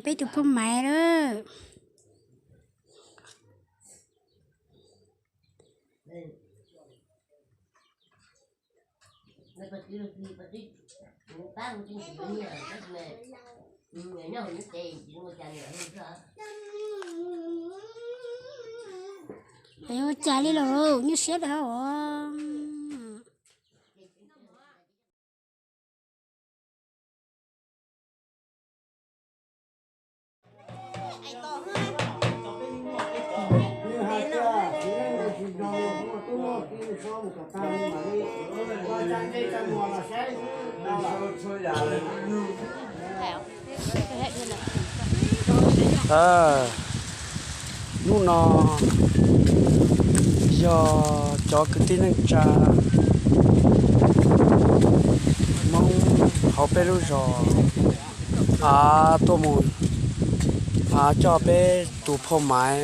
Peb tus phauj Maiv lawm. Ua cas li los nyuaj siab lawm os. Hnub no yog cov kwv tij neej tsa Hmoob hauv peb lub zos tuaj mus coj peb tus phauj Maiv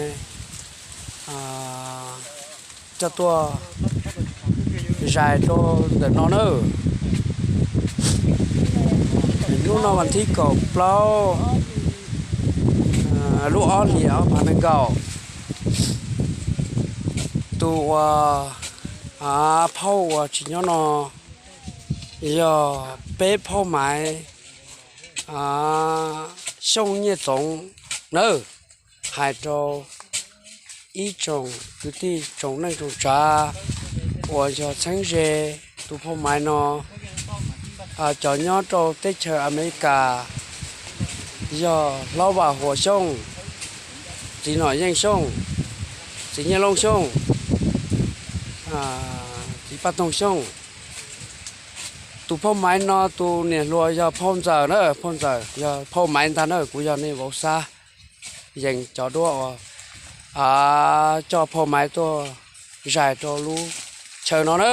coj tuaj zais rau ntawm no na. Hnub no vas thib kaum plaub lub ob hlis ob phav nees nkaum, tus uas phauj uas tsis nyob no yog peb phauj Maiv Xyooj Nyiaj Txoov nawb, hais rau ib tsoom kwv tij tsoom neej tsoom tsav uas yog txheeb ze tus phauj Maiv no, cov nyob rau teb chaws Amelikas yog Hlob Vaj Huas Xyooj, txiv Nom Yeej Xyooj, txiv Nyiaj Loob Xyooj, txiv Paj Toog Xyooj. Tus phauj Maiv no tus niam hluas yog phauj Ntxawm na, phauj Ntxawm yog phauj Maiv ntag na, kuv yog nej vauv Xab Yees cov duab uas coj phauj Maiv tuaj zais rau lub chaw no na.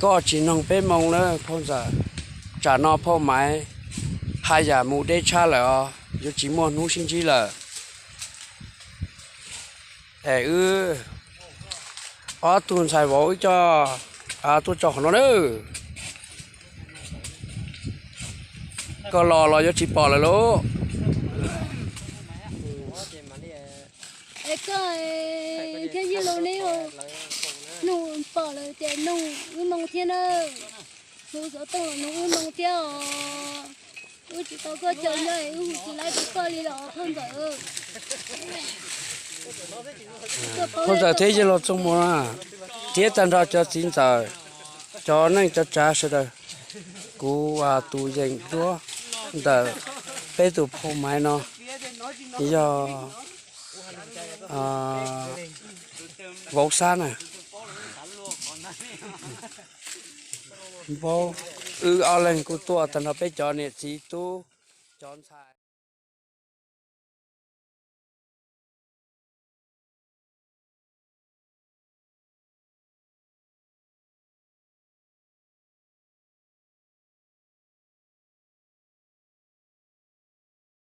Koj tsis noog peb moo na phauj Ntxawm, tsam no phauj Maiv haj yam mus deb tshaj lawm os, yuav tsis muaj hnub sib ntsib lawm. Es wb ob tug ntxhais vauv wb coj tuaj tso qhov no na. Koj los los yuav tsis pom lawm lauj. Es koj thiab Nyiaj Loob neb nug pom lawm tias nug wb moo thiab na. Hu xov tooj los nug wb moo thiab os. Wb tsis tau koj caum nyob es wb hu tsis laib rau koj li los phauj Ntxawm. Phauj Ntxawm thiab Yawg Laus Txooj Muas na, thiab tag nrho cov txiv ntxawm, cov neej cov tsav sawv daws, kuv tus yeem duab ntawm peb tus phauj Maiv no yog vauv Xab na. Vauv, wb ob leeg kuj tuaj tag nrho peb cov niam txiv tub cov ntxhais.